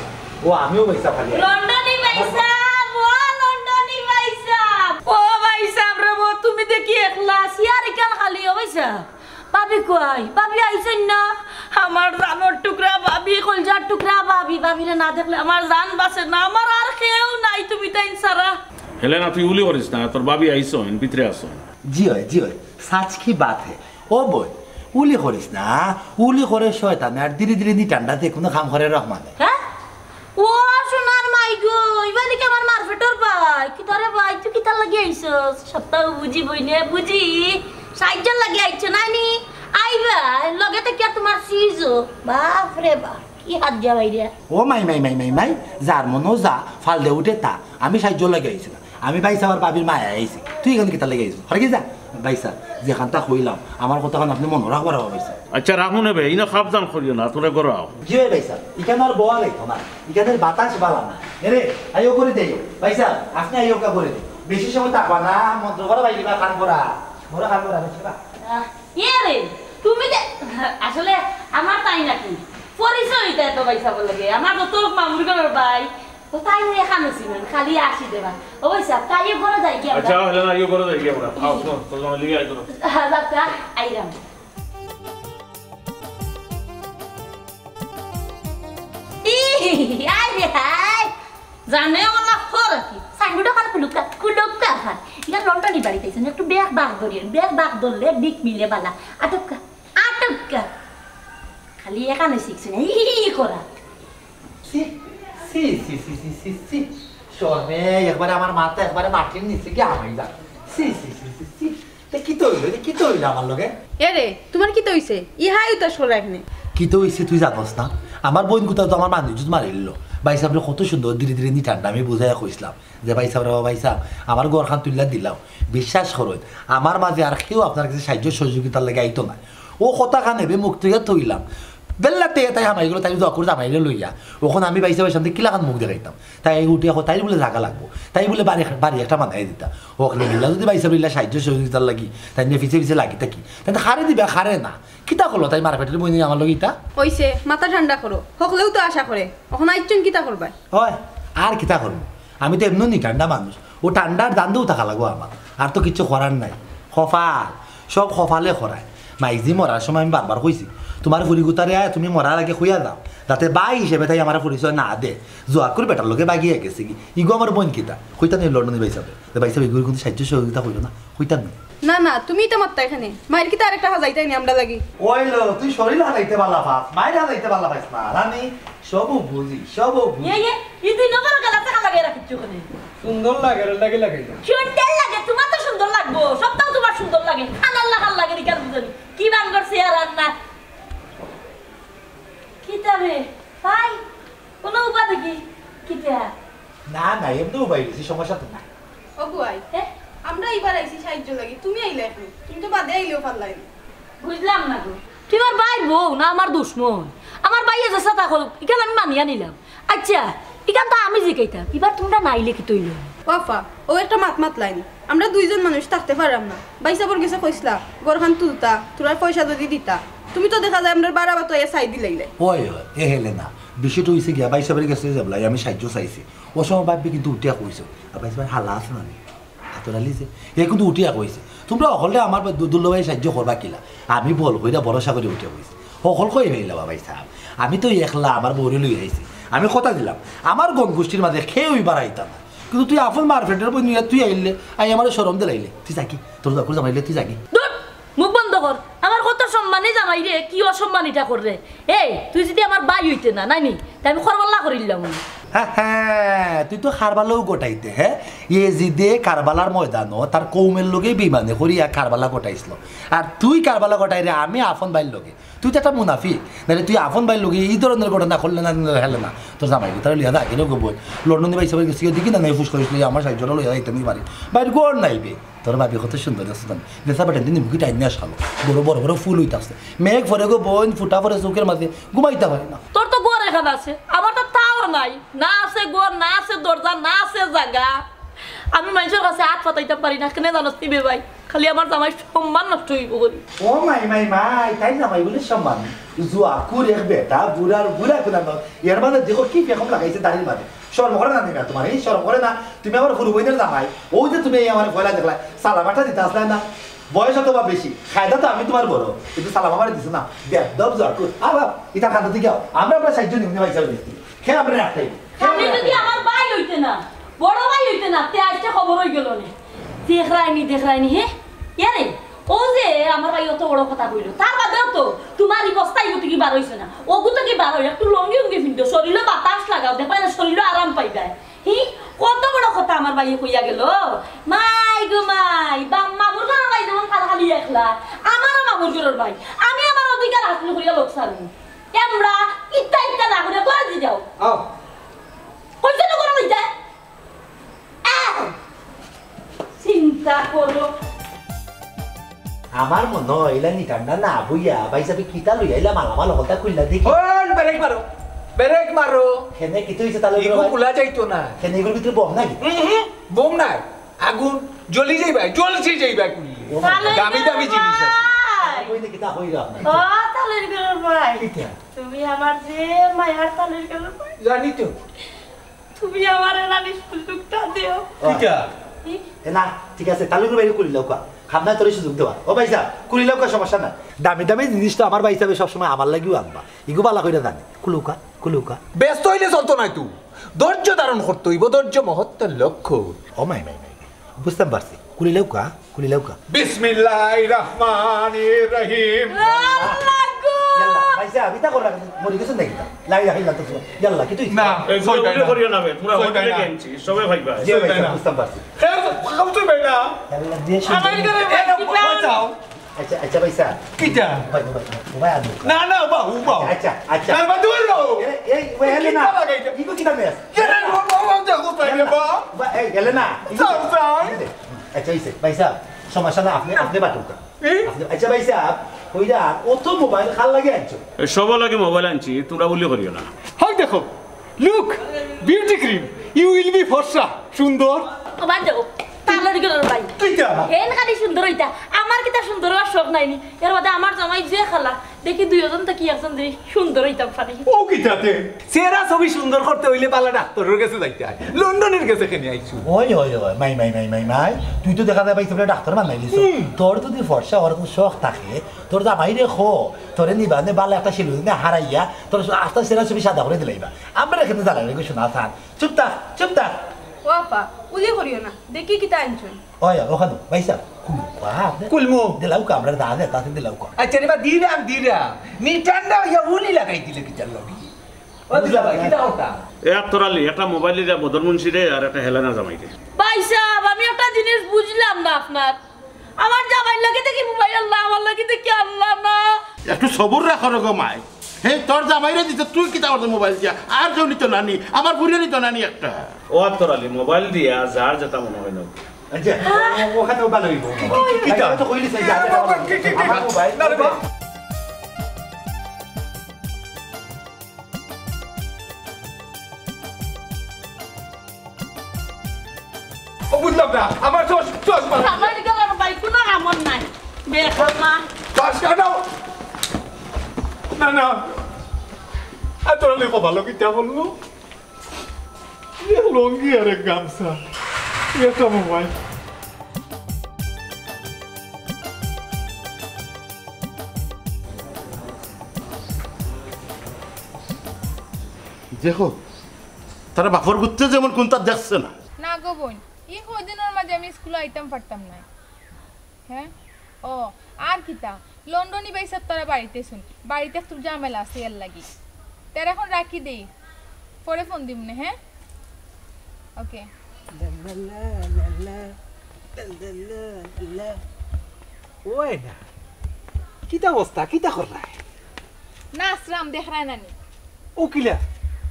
ও আমিও ভাই সাহেব খালি আছি। লন্ডনী ভাই সাহেব, ও লন্ডনী ভাই সাহেব। ও ভাই সাহেব রে, ও তুমি দেখি একলা, চেয়ার ইখান খালি, ও ভাই সাহেব। ভাবি কই? ভাবি আইছইন না? আমার জানর টুকরা ভাবি, কলজার টুকরা ভাবি, ভাবিরে না দেখলে আমার জান বাঁচে না, আমার আর কেউ নাই তুমি তাইন ছাড়া। হেলেনা, তুই উলি করিস না, তোর ভাবি আইছইন, ভিতরে আছইন। জি অয়, জি অয়, সাচ কি বাত হে। ও বইন, উলি করিস না, উলি করে শয়তানে আর ধীরে ধীরে নিটান্ডাতে কুনু কাম করে রহমানে। হ্যাঁ? ও সোনার মাই গো, ইবাদি কি আমার মারফেটর ভাই? কিতা রে ভাই, তুই কিতার লাগি আইছস? সবতা বুঝি বইনে, বুঝি। সাহায্যর লাগি আইছো না নি? আইবা, লগে থাকিয়া তুমার সিজো। বাপ রে বাপ, কি হাত দিয়া বাইরে। ও মাই, মাই, মাই, মাই, মাই, যার মনো যা, ফাল দে উঠে তা। আমি সাহায্যর লাগি আইছি না। আমি ভাই সাহেবর ভাবির মায়ায় আইছি। তুই ইখান কিতার লাগি আইছস? হরে কি যা? ভাই সাহেব, যেখানতা কইলাম, আমার কথাখান আপনে মনো রাখবা রে ভাই সাহেব। আচ্ছা, রাখমু নে বে, ইনো খাপ জান করিও না, তোরে ঘরো আও। জি অয় ভাই সাহেব, ইখান আর বওয়া যাইতো না, ইখানর বাতাস বালা না। এরে, আইও করে দেই। ভাই সাহেব, আপনে আইও কা করে দেই। বেশি সময় থাকবা না, মন্ত্র করা ভাই দিবা, কান করা। বড় কান করা, বেশি করা। আহ, এ রে, তুমি যে, আসলে আমার তাই নাকি? পরিচয় অইতা তো ভাই সাহেবর লগে। আমার তো তোর মামুর ঘরর ভাই। তো তাই অউ এখানো ছিলেন, খালি আসি দেবা। ও ভাই সাহেব, তাই ঘরো যাই কি আমরা? আচ্ছা, হেলেনা, আইও ঘরো যাই কি আমরা? আও, শোনো, তোর জন্য লিয়ে আই করো। হ্যাঁ, বাবা, আইলাম। ই, আয় রে হায়। জানে ওলা খর কি? সাইনবোর্ড ওখানে খুলুক্কা, খুলুক্কা ওখানে। ইয়া লন্ডনি বাড়িত আইছইন, একটু ব্যাগ বাগ ধরিয়ে, ব্যাগ বাগ ধরলে বিক মিলে বালা। আটক্কা, আটক্কা। খালি এখানো শিখছইন, ই, ই, ই করা। ছি, ছি, ছি। শরমে একবারে আমার মাথা একবারে মাটির নিচে গিয়া হামাই যা। ছি, ছি, ছি, ছি, ছি। তে কিতা অইলো? তে কিতা অইলো আমার লগে? এ রে, তুমার কিতা অইছে? ইহাই উতাস করা এখানে। কিতা অইছে তুই জানোস না? আমার বইন গুতা তো আমার মানুষ মারিলিলো। ভাই সাহেবরে কত সুন্দর ধীরে ধীরে নিটান্ডা আমি বুঝাইয়া কইছলাম যে, "ভাই সাহেব রে, ও ভাই সাহেব, আমার ঘরখান তুলিয়া দিলাও। বিশ্বাস করইন, আমার মাঝে আর কেউ আপনার গেছে সাহায্য সহযোগিতার লাগি আইতো না।" ও কথাখান এবে মুখ থইয়া থইলাম। বেল্লাতে তাই হামাই গেলো, তাই দোয়া করে জামাইরে লইয়া। অখন আমি ভাই সাহেবর সামনে কিলাখান মুখ দেখাইতাম? তাই উঠিয়া কয়, তাইর বুলে জাগা লাগবো, তাই বুলে বাড়ি, বাড়ি একটা বানাই দিতা। অখন ইলা যদি ভাই সাহেবর ইলা সাহায্য সহযোগিতার লাগি, তাইন পিছে পিছে লাগি থাকি, তাইন তো খারে দিবা, খারে না। কিতা করলো তাই মারফেটের বইন আমার লগে ইতা? অইছে, মাথা ঠান্ডা করো, হকলেউ তো আশা করে। অখন আইছইন কিতা করবায়? অয়, আর কিতা করমু? আমি তো এমনেউ নিটান্ডা মানুষ, অউ ঠান্ডার দান্দেউ থাকা লাগবো আমার, আর তো কিচ্ছু করার নাই। কপাল, সব কপালে খরায়। মাইজি মরার সময় আমি বারবার কইছি, "তুমার ফুড়িগুতারে আয়, তুমি মরার আগে কইয়া যাও, যাতে ভাই হিসাবে তাই আমার পরিচয় না দে।" জুয়াকুর বেটার লগে বাগিয়া গেছে গি। ইগু আমার বইন কিতা? কইতা নি লন্ডনী ভাইসাবে। তে ভাইসাব, ইগুর কিন্তু সাহায্য সহযোগিতা কইরো না। কইতা নি? না, না, তুমি ইতা মাততায় কেনে? মাইর কিতা আরেকটা হাজাইতায় নি আমরার লাগি? ওই লো, তুই শরীর হাজাইতে পারলা পাস, মাইর হাজাইতে পারলা পাস না। রানী, সবও বুঝি, সবও বুঝি। ইয়ে, ইয়ে, ই দুই নম্বর গেলা টাকা লাগাই রাখিছো কেনে? সুন্দর লাগে, এর লাগি লাগাইলাম। সুন্দর লাগে, তুমার তো সুন্দর লাগবো, সবটাউ তুমার সুন্দর লাগে। খানার লাখার লাগে, রিকার বুঝনি। কি বাঙ্গর চেহারা আর না। কিতা রে? ভাই, কোনো উবা দেখি? কিতা? না, না, এমনি উবাই গেছি, সমস্যা তো নাই। ও বুয়াই, হে? আমরা ইবার আইছি সাহায্য লাগি, তুমি আইলে এখন, তুমি তো বাদে আইলেও পারলাই না। বুঝলাম না গো, তুই আমার ভাইর বউ না আমার দুশমন? আমার ভাইয়ে যেছা তা কউক, ইখান আমি মানিয়া নিলাম। আচ্ছা, ইখান তো আমি জিকাইতাম, ইবার তুমরা না আইলে কিতা অইলো? ও আফা, ও একটা মাত মাতলাইন, আমরা দুইজন মানুষ থাকতে পারলাম না। ভাইসাবর গেছে কইছলা, ঘরখান তুলতা, থুড়া পয়সা যদি দিতা, তুমি তো দেখা যায় আমরার বাড়া বাতো আইয়া ছাই দিলাইলে। ওই, ওই, এ হেলেনা, বিষয়টা অইছে গিয়া, ভাইসাবর গেছে যেবলা আমি সাহায্য চাইছি, ও সময় ভাবি কিন্তু উঠিয়া কইছে, আর ভাইসাব হালা আছে না নি? আতর আলী যে, হে কিন্তু উঠিয়া কইছে, "তুমরা হকলে আমার বা দু-, দুলাভাই সাহায্য করবা কিলা?" আমি বল কইরা ভরসা করি উঠিয়া কইছি, "হকল কই হইলা বা ভাইসাব? আমি তো একলা আমার বউরে লই আইছি। আমি কথা দিলাম, আমার গণ গোষ্ঠীর মাঝে কেউ ইবার আইতা না। কিন্তু তুই আফন মার ফেটের বই নিয়া তুই আইলে, আই আমারে শরম দিলাইলে। তুই যাগি, তোর দখল জামাইলে তুই যাগি।" দূর! মুখ বন্ধ কর। আমার কত সম্মানী জামাইরে কি অসম্মানীটা কররে। এই, তুই যদি আমার ভাই অইতে না, নাইনি, তে আমি করবাল্লা করিলাম। হ্যাঁ, হ্যাঁ, তুই তো কারবালাও ঘটাইতে, হ্যাঁ? এজিদে কারবালার ময়দানো তার কওমর লগে বেইমানি করিয়া কারবালা ঘটাইছিল। আর তুই কারবালা ঘটাইরে আমি আফন ভাইর লগে। তুই তো একটা মুনাফিক। নাইলে তুই আফন ভাইর লগে ই ধরনের ঘটনা করলে না, না, হেলেনা। তোর জামাইগুতারে লইয়া যা, গেলে গো বই। লন্ডনী ভাইসাবর গেছে গিয়া দেখি না, নাই ফুস করিস লইয়া আমার সাহায্যটা লইয়া যাইতে নি বাড়ি। বাইর ঘর নাই বে। তোর ভাবি কত সুন্দর আছে জানো? বেচা বেটা দিন মুখি টাইম নিয়ে আসালো। বড় বড় বড় ফুল অইতাছে। মেঘ পড়ে গো বইন, ফুটা পড়ে চোখের মাঝে, ঘুমাইতা পারে না। তোর তো ঘর এখান আছে, আমার তো তাও নাই। না আছে ঘর, না আছে দরজা, না আছে জাগা। আমি মাইনষর কাছে আত পাতাইতাম পারি না, কেনে জানোস নি বে ভাই? খালি আমার জামাইর সম্মান নষ্ট অইবো করি। ও মাই, মাই, মাই, তাইর জামাই বলে সম্মান? জুয়াকুর এক বেটা, বুড়ার বুড়া কুনানো। এর মাঝে দেখো কি পেখম লাগাইছে দাড়ির মাঝে। শরম করে না নি বে তুমার? এই শরম করে না? তুমি আমার হুরু বইনের জামাই। অউ যে তুমি এই আমার পয়লা দেখলা, সালামাটা দিতে আসলে না। বয়স অথবা বেশি, কায়দা তো আমি তুমার বড়, কিন্তু সালাম আমারে দিছো না। বেয়াদব জুয়াকুর। আ বাপ, ইতা কান্দা দিকে আও। আমরা, আমরা সাহায্য নিমু নি ভাইসাব। কে আমরা রাখতাই? কে আমরা খালি যদি রাখতাই? আমার ভাই অইতে না, বড় ভাই অইতে না, তে আজকে খবর অই গেল নে। দেখরায়নি, দেখরায়নি, হে? ইয়ারে, ও যে আমার ভাই অত বড় কথা কইলো, তার বাদেও তো তুমার ই বস্তা ইগু থাকি বার অইছে না। অগু থাকি বার অইয়া একটু লুঙ্গি উঙ্গি পিন্দো, শরীলো বাতাস লাগাও, দেখবায় না শরীলো আরাম পাইবায়। হি, কত বড় কথা আমার ভাইয়ে কইয়া গেল। মাই গো মাই, বা-, মামুর ঘরর ভাই যেমন খালি খালি একলা, আমারও মামুর ঘরর ভাই। আমি আমার অধিকার হাসিল করিয়া লোক সারমু। এমরা ইত্যা ইত্যা না করিয়া ঘরে দি যাও। আও। কইছে তো ঘরে দি যায়। আহ! চিন্তা করো। আমার মনো অয় ইলা নিটান্ডা না বইয়া ভাইসাবে কিতা লইয়া আইলা মালামাল হকলতা খুললা দেখি। হন, ব্রেক মারো, ব্রেক মারো। কেনে কিতা অইছে তালুকদার ইগু ভাই? খুলা যাইতো না। কেনে ইগুর ভিতরে বোম নাই? উম হুম, বোম নাই। আগুন জ্বলি যাইবায়, জ্বলছি যাইবায় খুললে। ও মা। দামি দামি জিনিস আছে। ভাই। কইলে কিতা কইরা আপনার? ও, তালুকদার ভাই। কিতা? তুমি আমার যে মায়ার তালুকদার ভাই। জানি তো। তুমি আমারে নানি সুযোগটা দেও। কিতা? কি? এ না, ঠিক আছে, তালুকদার ভাইরে খুলিলাউক্কা। খাবনা তোরে সুযোগ দেওয়া। ও ভাইসাব, খুলিলাউক্কা, সমস্যা নাই। দামি দামি জিনিস তো আমার ভাইসাবে সবসময় আমার লাগিও আনবা। ইগু বালা কইরা জানি। খুলুক্কা, খুলুক্কা। ব্যস্ত অইলে চলতো নায় তো। ধৈর্য ধারণ করতে অইবো, ধৈর্য মহত্ত্বর লক্ষণ। ও মাই, মাই, মাই, মাই। বুঝতাম পারছি। খুলিলাউক্কা, খুলিলাউক্কা। বিসমিল্লাহির রহমানির রহিম। আল্লাহ গো! ইয়াল্লা, ভাইসাব, ইতা কররা, মরি গেছইন নাকি তা? লা ইলাহা ইল্লাল্লাহ। ইয়াল্লা, কিতা অইছে? না, এ, ঘুরাঘুরি করিও না বে, তোমরা হোটেলে গেছি, সবে ভাইবা। জি, ভাইসাব, বুঝতাম পারছি। এ, খাও তো বেটা। ইয়াল্লা, দিয়ে শুরু আমার করি। ঘরে এ, ভাই, কিতা? বাঁচাও। আচ্ছা, আচ্ছা, ভাইসাব। কিতা? ভাই, ভাই, ভাই, ভাই, আদু। না, না, বাবু, বাবু। আচ্ছা, আচ্ছা। না, বাবু, দূর রও। এ, এই, ওই, হেলে না। কিতা লাগাইছে? ইগু কিতা মেস? কে রে, বাবু, বাবু, দেখো, তাই রে, বাবু। বা-, এই, হেলে না। যাও, যাও। আচ্ছা, অইছে, ভাইসাব, সমস্যা না, আপনে, আপনে বাটুকা। এ? আপনে, আচ্ছা, ভাইসাব, কইরা, অত মোবাইল কার লাগি আনছো? এ, সবর লাগি মোবাইল আনছি, তোমরা বুলি করিও না। হাই দেখো, look, beauty queen, you will be ফর্সা, সুন্দর। ও বাদ দেও, তালুকদার ভাই। কিতা? এন খালি সুন্দর অইতা, আমার কিতা সুন্দর অওয়ার শখ নাই নি? এর বাদে আমার জামাই যে কালা, দেখি দুইজন থাকি একজন যদি সুন্দর অইতাম পারি। ও কিতাতে? চেহারা ছবি সুন্দর করতে অইলে বালা ডাক্তারর গেছে যাইতে অয়, লন্ডনর গেছে কেনে আইছো? ওই, ওই, ওই, মাই, মাই, মাই, মাই, মাই, তুই তো দেখা যায় ভাই তোরে ডাক্তার বানাই দিছো। তোর যদি ফর্সা অওয়ার কুনু শখ থাকে, তোর জামাইরে ক, তোরে নিবা নে বালা একটা সেলুনে হারাইয়া, তোর আস্তা চেহারা ছবি সাদা করি দিলাইবা। আমরা এখানে জ্বালাইলে কিছু না থাক। চুপ থাক, চুপ থাক। ও আপা, উলি করিও না, দেখি কিতা আনছইন। ওই, ওখানে, ভাইসাব, কুলমু, বাপ রে। কুলমু। দিলাও কা, আমরা দা দে, তাতে দিলাও কা। আচ্ছা রে বা, দিরাম, দিরাম। নি ঠান্ডা অইয়া উলি লাগাই দিলে কিতার লাগি? ও দিলা ভাই, কিতা কথা? এ আতর আলী, একটা মোবাইল দিয়া মদন মুন্সিরে আর একটা হেলেনা জামাইরে। ভাইসাব, আমি একটা জিনিস বুঝলাম না আপনার। আমার জামাইর লাগি দেখি মোবাইল আনলা, আমার লাগি দেখি আনলা না। একটু সবুর রাখো রে গো মাই। হে, তোর জামাইরে দিতে তুই কিতা করতে মোবাইল দিয়া? আর কেউ নিত না নি, আমার ফুরিয়ে নিত না নি একটা। ও আতর আলী, মোবাইল দিয়া যার যেটা মনে হয় না। আচ্ছা, ও-, ওখানে ও ভালো হইব। কিতা? তো কইলি সেই জায়গাটা আমার মোবাইল। না রে বাবা। ও বুঝলাম না, আমার চশ-, চশমা। আমার গেল আর ভাই কোনো আমল নাই। বেকার মা। চশমা দাও। না, না। আর তোরা লেখো ভালো কিতা বললো? এ লুঙ্গি আর এক গামছা। এটা মোবাইল। দেখো, তারা বাপর গুত্তে যেমন কোনটা দেখছে না। না গো বইন, ই কয়দিনর মাঝে আমি স্কুলে আইতাম পারতাম না। হ্যাঁ? ও, আর কিতা? লন্ডনী ভাইসাব তারা বাড়িত আছইন। বাড়িত একটু ঝামেলা আছে, এর লাগি। তারা এখন রাখি দেই, পরে ফোন দিমু নে, হ্যাঁ? ওকে। ওই না, কিতা অবস্থা? কিতা কররায়? নাচরাম, দেখরায় না নি? ও কিলা,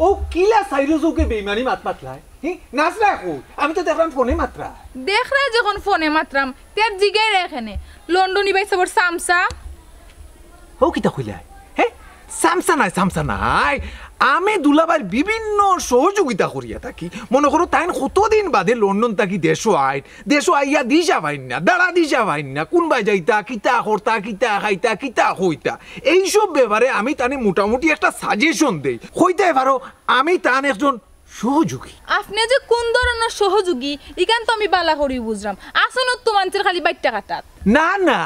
ও কিলা চাইরো চউখে বেইমানি মাত মাতলায়? হি, নাচরায় কই? আমি তো দেখরাম ফোনে মাতরা। দেখরায় যখন ফোনে মাতরাম, তে আর জিগাইরায় কেনে? লন্ডনী ভাইসাবর চামচা। ও কিতা কইলায়? হে? চামচা নায়, চামচা নায়। আমি দুলাভাইর বিভিন্ন সহযোগিতা করিয়া থাকি। মনো করো, তাইন কতদিন বাদে লন্ডন থাকি দেশো আইন, দেশো আইয়া দিশা পাইন না, দাড়া দিশা পাইন না, কুনবায় যাইতা, কিতা করতা, কিতা খাইতা, কিতা কইতা, এইসব ব্যাপারে আমি তানে মোটামুটি একটা suggestion দেই। কইতায় পারো, আমি তান একজন সহযোগী। আপনে যে কুন ধরনর সহযোগী, ইখান তো আমি বালা করি বুঝরাম। আছইন তো মানষর খালি বাইট্টা কাটাত। না, না,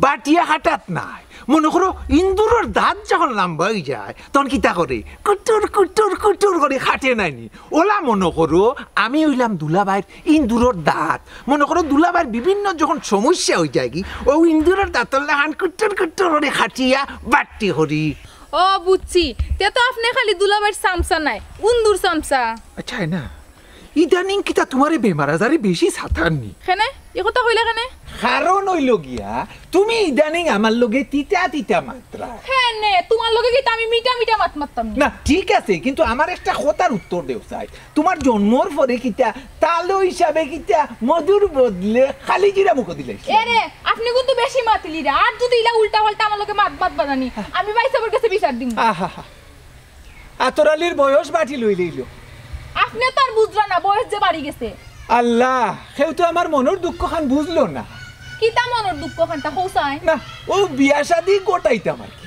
বাটিয়া কাটাত নায়। মনো করো, ইন্দুরর দাঁত যখন লাম্বা অইযায়, তখন কিতা করে? কুটুর, কুটুর, কুটুর করি কাটে নায় নি? অলা মনো করো, আমি অইলাম দুলাভাইর ইন্দুরর দাঁত। মনো করো, দুলাভাইর বিভিন্ন যখন সমস্যা অইযায়গি, অউ ইন্দুরর দাঁতর লাখান কুটুর, কুটুর করি কাটিয়া বাট্টি করি। ও, বুঝছি। তে তো আপনে খালি দুলাভাইর চামচা নায়, উন্দুর চামচা। আচ্ছা, না। ইদানিং কিতা তুমারে বেমার আজারে বেশি সাতার নি? কেনে? ই কথা কইলা কেনে? কারণ অইলো গিয়া, তুমি ইদানিং আমার লগে তিতা তিতা মাতরায়। কেনে? তুমার লগে কিতা আমি মিঠা মিঠা মাত মাততাম নি? না, ঠিক আছে, কিন্তু আমার একটা কথার উত্তর দেও চাই। তুমার জন্মর পরে কিতা, তালু হিসাবে কিতা, মধুর বদলে কালিজিরা মুখো দিলাইছো? এরে, আপনে কিন্তু বেশি মাতিলিরা। আর যদি ইলা উল্টা পাল্টা আমার লগে মাত মাতবা জানি, আমি ভাইসাবর গেছে বিচার দিমু। আহা হা। আতর আলীর বয়স বাটিল অইলাইলো। আপনে তো আর বুঝরা না, বয়স যে বাড়ি গেছে। আল্লাহ, কেউ তো আমার মনর দুঃখখান বুঝলো না। কিতা মনর দুঃখখানটা কও চাই? না, অউ বিয়া শাদি ঘটাইতাম আর কি।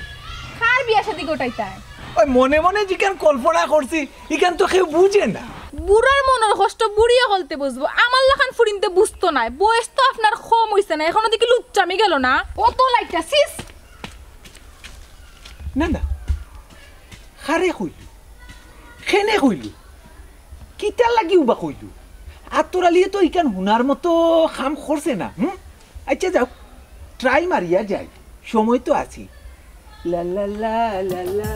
কার বিয়া শাদি ঘটাইতায়? ওই মনে মনে যেখান কল্পনা করছি, ইখান তো কেউ বুঝে না। বুড়ার মনর কষ্ট বুড়িয়ে হকলতে বুঝবো, আমার লাখান ফুরিন্তে বুঝতো নায়। বয়স তো আপনার কম অইছে না, এখনো দেখি লুচ্চামি গেল না। অত লাইটটা, সিস। না, না। কারে কইলু? কেনে কইলু? কিতার লাগি উবা কইলু? আতর আলীয়ে তো ইখান হুনার মতো কাম করছে না, হুম? আচ্ছা যাও, try মারিয়া যাই, সময় তো আছে। লা লা লা লা লা,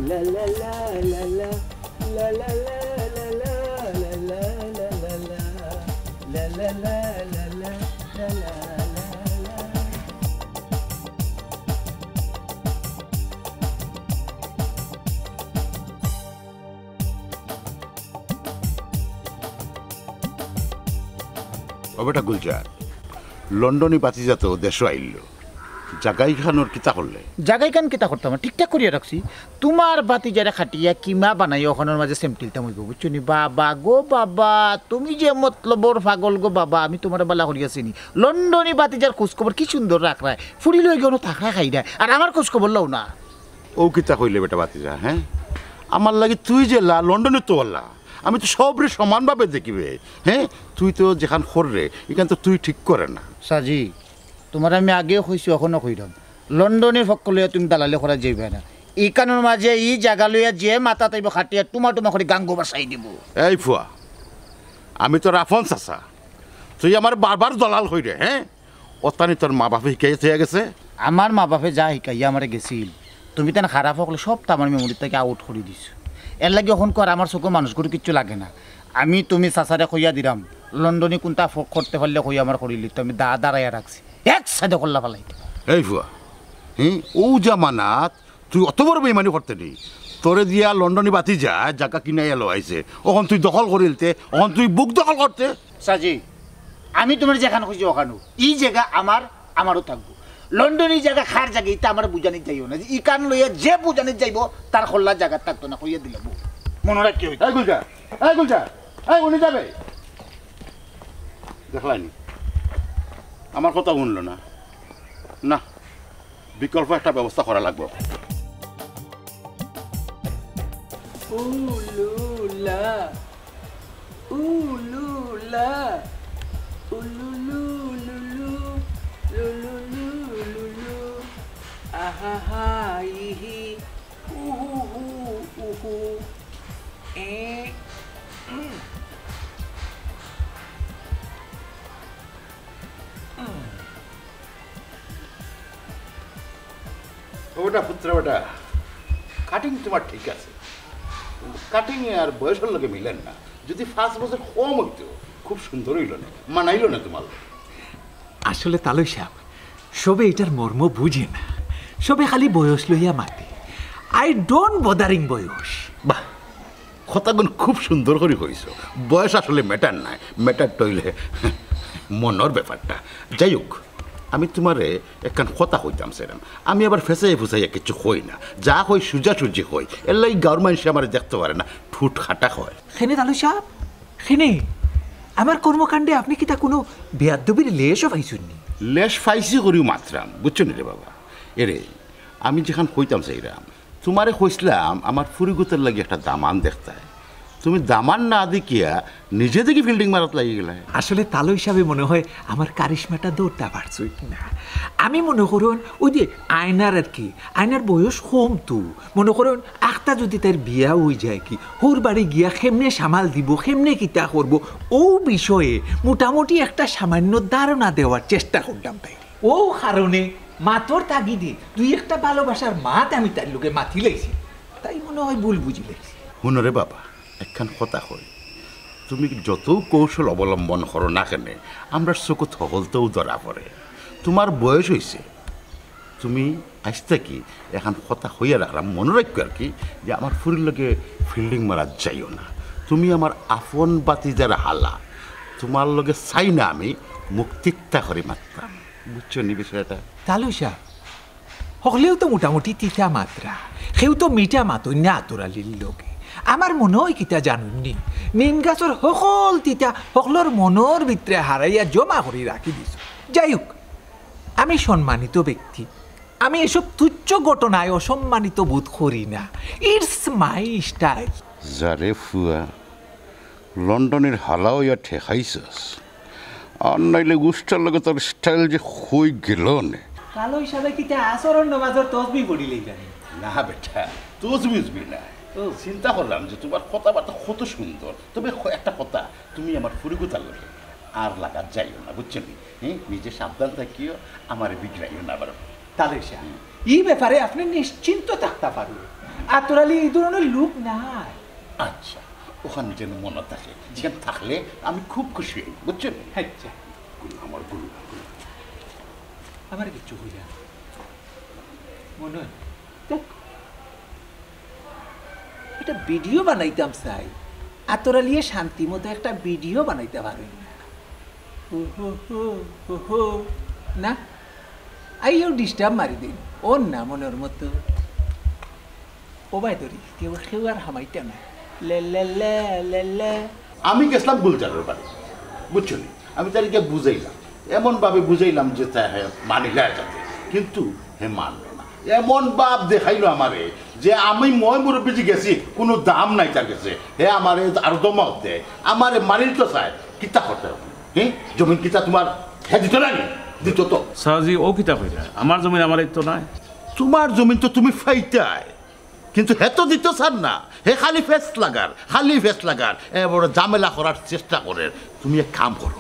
লা লা লা লা লা, লা লা লা লা লা। ও বেটা গুলজার, লন্ডনী বাতিজা তো দেশো আইলো, জাগা ইখানোর কিতা করলে? জাগা ইখান কিতা করতাম, ঠিকঠাক করিয়া রাখছি। তুমার ভাতিজারে খাটিয়া কিমা বানাইয়া অখানোর মাঝে সেমটিলতাম অইবো, বুঝছো নি? বাবা গো বাবা, তুমি যে মতলবর পাগল গো বাবা, আমি তুমারে বালা করিয়া চিনি। লন্ডনি ভাতিজার খোঁজ খবর কি সুন্দর রাখরায়, ফুড়ি লই গিয়া অনো থাকরায় খাইরায়, আর আমার খোঁজ খবর লও না। ও কিতা কইলে বেটা ভাতিজা, হ্যাঁ? আমার লাগি তুই যেলা, লন্ডনে তো অলা। আমি তো সবরে সমানভাবে দেখিবে, হ্যাঁ? তুই তো যেখান কররে, ইখান তো তুই ঠিক করে না। সাজি, তুমারে আমি আগেও কইছি, অখনো কইরাম, লন্ডনির পক্ষ লইয়া তুমি দালালি করা যাইবে না। ইখানোর মাঝে ই জাগা লইয়া যে মাথা তাইব খাটিয়া টুমা টুমা করি গাঙ্গো বাসাই দিব। এই ফুয়া, আমি তোর আফন চাচা, তুই আমার বারবার দলাল কইরে, হ্যাঁ? অতানি তোর মা বাপে হিকাইয়া থইয়া গেছে। আমার মা বাপে যা হিকাইয়া আমারে গেছিল, তুমি তান খারাপ অকলে সব তো আমার মেমোরি থাকি আউট করি দিছো। এর লাগি অখন কর আমার চোখে মানুষ করে কিচ্ছু লাগে না। আমি তুমি চাচারে কইয়া দিরাম, লন্ডনি কুনটা ফ-, করতে পারলে কই আমার করিলি, তো আমি দা দাঁড়াইয়া রাখছি, এক সাইডে কল্লা ফালাই দিবা। এই ফুয়া, হুম, ও জামানাত তুই অত বড় বেইমানি করতে নি? তোরে দিয়া লন্ডনি ভাতিজায় জাগা কিনাইয়া লওয়াইছে, অখন তুই দখল করিলতে, অখন তুই বুক দখল করতে। সাজি, আমি তুমারে যেখান খুশি অখানো, ই জাগা আমার, আমারও থাকবো। লন্ডনি জাগা কার জাগা, ইটা আমারে বুঝানিত যাইও না। যে ইখান লইয়া যে বুঝানিত যাইব, তার কল্লা জাগা থাকতো না, কইয়া দিলাম। মনে রাখিও। এই গুলজার, এই গুলজার, এই উনি যাবে। দেখলাইনি, আমার কথা শুনলো না। না, বিকল্প একটা ব্যবস্থা করা লাগবো। উলুলা, উলুলা, উলুলু, লুলু, লুলুলু, লুলু, আহা হা, ইহি, উহু হু, উহু, এ, উম। ও বেটা, পুত্র বেটা, কাটিং তোমার ঠিক আছে, কিন্তু কাটিং আর বয়সের লগে মিলের না। যদি পাঁচ বছর কম হইতো, খুব সুন্দর হইল না, মানাইল না তোমার লগে। আসলে তালই সাহেব, সবে এটার মর্ম বুঝে না, সবে খালি বয়স লইয়া মাতে। আই ডোন্ট বদারিং বয়স। বাহ, কথাগুন খুব সুন্দর করি কইছো। বয়স আসলে ম্যাটার নায়, ম্যাটার টইলে মনর ব্যাপারটা। যাই হোক, আমি তোমারে একখান কথা কইতাম চাইরাম। আমি আবার ফেসাইয়া ফুসাইয়া কিছু কই না, যা কই সুজাসুজি কই। এর লাগি গাঁওর মানষে আমারে দেখতে পারে না, ঠুট খাটা কয়। খেনে তালু সাহেব, খেনে আমার কর্মকাণ্ডে আপনি কিতা কোনো বেয়াদবির লেশও পাইছইন নি? লেশ পাইছি করিও মাতরাম, বুঝছো নি রে বাবা? এরে, আমি যেখান কইতাম চাইরাম, তোমারে কইছিলাম আমার ফুরিগুতর লাগি একটা দামান দেখতায়, তুমি দামান না দেখিয়া নিজে দেখি ফিল্ডিং মারাত লাগি গেলায়। আসলে তালু হিসাবে মনে হয় আমার কারিশমাটা ধরতা পারছইন না। আমি মনে করইন ওই যে আয়নার আর কি, আয়নার বয়স কম তো, মনে করইন আখতা যদি তার বিয়া অই যায় কি, হউর বাড়ি গিয়া কেমনে সামাল দিব, কেমনে কিতা করব, ও বিষয়ে মোটামুটি একটা সামান্য ধারণা দেওয়ার চেষ্টা করলাম তাই। ও কারণে মাতর তাগিদে দুই একটা ভালোবাসার মাত আমি তার লগে মাতি লাইছি, তাই মনে হয় ভুল বুঝি লাইছি। হুনো রে বাবা, একখান কথা কই, তুমি যত কৌশল অবলম্বন করো না কেনে, আমরার চকুত হকলতেউ ধরা পড়ে। তোমার বয়স হইছে, তুমি আইজ থাকি একখান কথা কইয়া রাখরাম, মনো রাখিও আর কি, যে আমার ফুরির লগে ফিল্ডিং মারাত যাইও না। তুমি আমার আফন ভাতিজার হালা, তোমার লগে চাই না আমি মুখ তিক্তা করি মাততাম, বুঝছো নি বিষয়টা? তালু সাব, হকলেউ তো মোটামুটি তিতা মাতরা, কেউ তো মিঠা মাতইন না আতর আলীর লগে। আমার মনো হয় কিতা জানইন নি, নিম গাছর হকল তিতা হকলর মনর ভিতরে হারাইয়া জমা করি রাখি দিছো। যাই হোক, আমি সম্মানিত ব্যক্তি, আমি এসব তুচ্ছ ঘটনায় অসম্মানিত বোধ করি না। It's my style. যারে ফুয়া, লন্ডনের হালা অইয়া ঠেকাইছস, আর নাইলে গুষ্টার লগে তোর স্টাইল যে কই গেল নে। কালো হিসাবে কিতা আসরর নমাজর তসবি পড়িলেই জানি। না বেটা, তসবি উসবি না। ও। চিন্তা করলাম যে তোমার কথাবার্তা কত সুন্দর, তবে ক-, একটা কথা, তুমি আমার ফুরিগুতার লগে আর লাগাত যাইও না, বুঝছো নি? হ্যাঁ, নিজে সাবধান থাকিও, আমারে বিগড়াইও না আবার। তালই সাব, ই ব্যাপারে আপনি নিশ্চিন্ত থাকতা পারইন। আতর আলী ই ধরনর লোক নায়। আচ্ছা, অখান যেন মনো থাকে, যেখান থাকলে আমি খুব খুশি হই, বুঝছো নি? আচ্ছা, গুরু, আমার গুরু, গুরু। আমার কিচ্ছু কইরা মনে হয়, দেখ, একটা ভিডিও বানাইতাম চাই, আতর আলীয়ে শান্তি মতো একটা ভিডিও বানাইতা পারইন না। হো হো হো হো হো। না, আইও ডিস্টার্ব মারি দিন। ওর না মনের মতো। ও ভাই ধরি, কেউ কেউ আর হামাইতে না। লে লে লে লে লে। আমি গেছিলাম গুলজারের বাড়ি, বুঝছো নি? আমি তারে গিয়া বুঝাইলাম, এমন ভাবে বুঝাইলাম যে তা হে মানিলা যাতে, কিন্তু হে মানলো না। এমন ভাব দেখাইলো আমারে যে আমি ময় মুরব্বী যে গেছি, কোনো দাম নাই তার কাছে। হে আমারে আরো ধমক দেয়, আমারে মানিল তো চায়, কিতা করতে হবে? হ্যাঁ, জমিন কিতা তোমার হে দিত না নি? দিত তো। সাজি, ও কিতা কইরা? আমার জমিন আমার তো নাই। তোমার জমিন তো তুমি ফাইতায়, কিন্তু হে তো দিত চার না। হে খালি ফেস লাগার, খালি ফেস লাগার, এ বড় ঝামেলা করার চেষ্টা করের। তুমি এক কাম করো,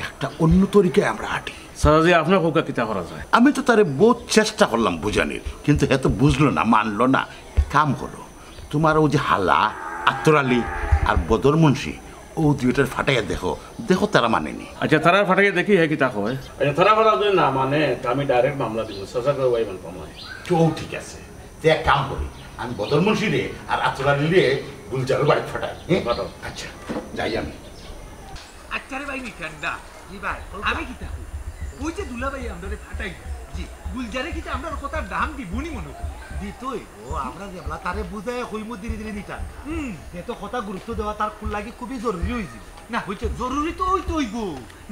একটা অন্য তরিকায় আমরা হাঁটি। সাজি, আপনার কউক্কা কিতা করা যায়? আমি তো তারে বহুত চেষ্টা করলাম বুঝানির, কিন্তু হে তো বুঝলো না, মানলো না। এক কাম করো, তোমার ও যে হালা, আতর আলী আর বদর মুন্সি, ও দুইটার ফাটাইয়া দেখো, দেখো তারা মানেনি। আচ্ছা, তারার ফাটাইয়া দেখি হে কিতা কয়। আচ্ছা, তারা ফাটা যদি না মানে, তে আমি ডাইরেক্ট মামলা দিব, সাজা করে ওয়াই মানে পামায়। কেউ ঠিক আছে, তে এক কাম করি, আমি বদর মুন্সিরে আর আতর আলীরে গুলজারের বাড়ি ফাটাই, হ্যাঁ? ফাটাও। আচ্ছা, যাই আমি। আচ্ছা রে ভাই, নি ঠান্ডা। জি ভাই। আমি কিতা কই? ওই যে দুলাভাই আমরারে ফাটাই, জি, গুলজারে কিতা আমরার কথার দাম দিবনি মনে করি? দিতই। ও, আমরা যেবলা তারে বুঝাই কইমু ধীরে ধীরে নিতাম। হুম। এত কথা গুরুত্ব দেওয়া তার খুব লাগি খুবই জরুরি হইছে। না, হইছে জরুরি তো হইতে হইব।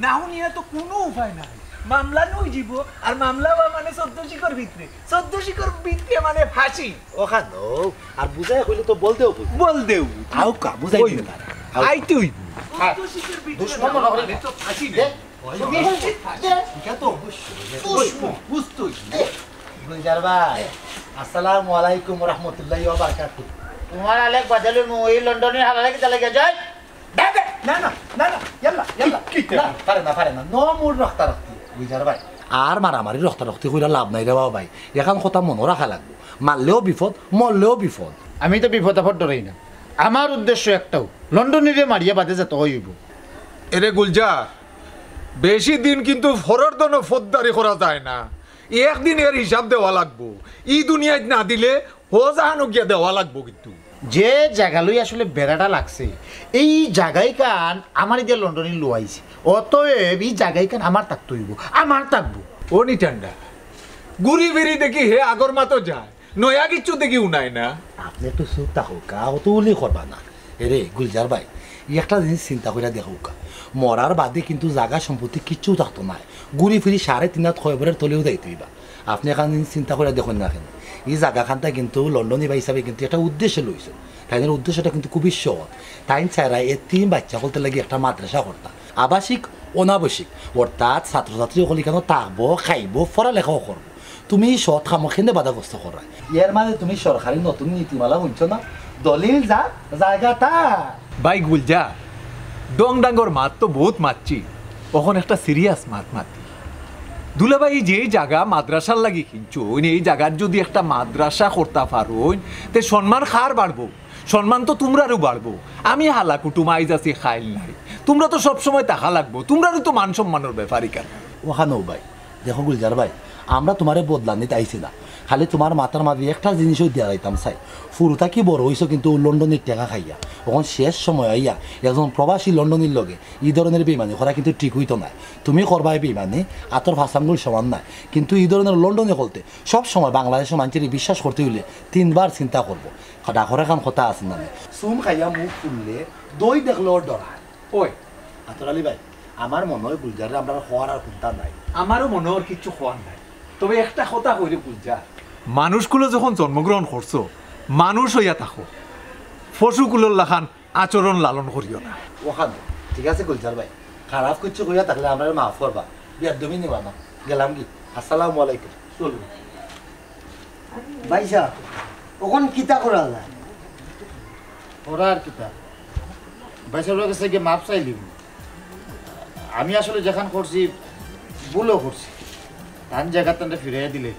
না হুনিয়া তো কোনো উপায় নাই। মামলা নই যাব, আর মামলা হওয়া মানে চোদ্দ শিকর ভিতরে, চোদ্দ শিকর ভিতরে মানে ফাঁসি। ওখানো, আর বুঝাই কইলে তো বল দেও বুঝ। বল দেও। আউক্কা, বুঝাই ওই। দিন তারা। আউক্কা। আইতে হইব। চোদ্দ শিকর ভিতরে দুশমন মনে করি। মানে তো ফাঁসি দে। না। নিশ্চিত ফাঁসি। দে। এটা তো অবশ্যই। দুশমন। বুঝ-, বুঝতে হইব। গুলজার ভাই, আসসালামু আলাইকুম ওয়া রাহমাতুল্লাহি ওয়া বারাকাতুহু। তোমার আলেক বাজালু নু, এই লন্ডনের হালালে কিতা লাগে যায়? না, না, না, না, ইয়াল্লা, ইয়াল্লা। কি, কি? না, পারে না, পারে না। No more রক্তারক্তি, গুলজার ভাই। আর মারামারি রক্তারক্তি কইরা লাভ নাই রে বাবা ভাই। এখান কথা মনো রাখা লাগবো। মারলেও বিপদ, মরলেও বিপদ। আমি তো বিপদ আপদ ডরাই না। আমার উদ্দেশ্য একটাও, লন্ডনীরে মারিয়া বাদে যেতে হইব। এরে গুলজার, বেশি দিন কিন্তু ফরর দনো ফৌজদারি করা যায় না। একদিন এর হিসাব দেওয়া লাগবো। ই দুনিয়াত না দিলে হো জাহানো গিয়া দেওয়া লাগবো কিন্তু। যে জাগা লই আসলে বেড়াটা লাগছে, এই জাগাইখান আমার ইদিয়া লন্ডনী লুয়াইছে, অতএব ই জাগাইখান আমার থাকতে হইব, আমার থাকবো। ও নিটান্ডা, ঘুরি ফিরি দেখি হে আগর মাতো যায়, নয়া কিচ্ছু দেখি উনায় না। আপনি একটু চুপ থাকউক্কা, অত উলি করবা না। এরে গুলজার ভাই, একটা জিনিস চিন্তা কইরা দেখউক্কা, মরার বাদে কিন্তু জাগা সম্পত্তি কিচ্ছু থাকতো নায়। ঘুরি ফিরি সাড়ে তিন হাত কয়বরের তলেউ যাইতে হইবা। আপনি এখান চিন্তা কইরা দেখইন না কেনে? ই জাগাখানতা কিন্তু লন্ডনী ভাই হিসাবে কিন্তু একটা উদ্দেশ্য লইছে। তাইনর উদ্দেশ্যটা কিন্তু খুবই সৎ। তাইন চাইরা এতিম বাচ্চা অকলর লাগি একটা মাদ্রাসা করতা, আবাসিক, অনাবাসিক, অর্থাৎ ছাত্রছাত্রী অকল ইখানো থাকবো, খাইবো, পড়ালেখাও করবো। তুমি ই সৎ কামো কেনে বাধাগ্রস্ত কররায়? এর মানে তুমি সরকারি নতুন নীতিমালা হুনছো না? দলিল যার, জাগা তার। ভাই গুলজার, ডং ডাঙ্গর মাত তো বউত মাতছি, অখন একটা সিরিয়াস মাত মাতি। দুলাভাই, যে জাগা মাদ্রাসার লাগি কিনছো, ওই এই জাগাত যদি একটা মাদ্রাসা করতা পারো, তে সম্মান কার বাড়বো? সম্মান তো তুমরারও বাড়বো। আমি হালা কুটুম, আইজ আছি কাইল নাই। তুমরা তো সব সময় থাকা লাগবো, তুমরারও তো মান সম্মানর ব্যাপার ইখান। ওখানো ভাই, দেখো গুলজার ভাই, আমরা তুমারে বদলানিত আইছি না, খালি তুমার মাথার মাঝে একটা জিনিসও দিয়া যাইতাম চাই। ফুরু থাকি বড় হইছো কিন্তু লন্ডনীর টেকা খাইয়া, অখন শেষ সময় আইয়া একজন প্রবাসী লন্ডনীর লগে ই ধরনের বেইমানি করা কিন্তু ঠিক হইতো নায়। তুমি করবায় বেইমানি, আতর পাঁচ আঙ্গুল সমান নায়, কিন্তু ই ধরনের লন্ডনী অকলতে সব সময় বাংলাদেশর মানষরে বিশ্বাস করতে হইলে তিনবার চিন্তা করবো। ডাকর এখান কথা আছে না নি? চুম খাইয়া মুখ ফুললে দই দেখলেও ডরায়। ওই। আতর আলী ভাই, আমার মনো অয় গুলজাররে আমরার কওয়ার আর কুন্তা নাই। আমারও মনো অর কিচ্ছু কওয়ার নাই, তবে একটা কথা কইরে গুলজার, মানুষকুলো যখন জন্মগ্রহণ করছো, মানুষ অইয়া থাকো, পশুকুলোর লাখান আচরণ লালন করিও না। ওখান, ঠিক আছে গুলজার ভাই, খারাপ কিচ্ছু কইয়া থাকলে আমরারে মাফ করবা, বেয়াদবি নিবা না। গেলাম কি? আসসালামু আলাইকুম। চলুন। ভাইসাব, অখন কিতা করা যায়? করা আর কিতা? ভাইসাবর গেছে গিয়া মাফ চাইলিমু। আমি আসলে যেখান করছি, ভুলও করছি। তান জাগাত তানরে ফিরাইয়া দিলে।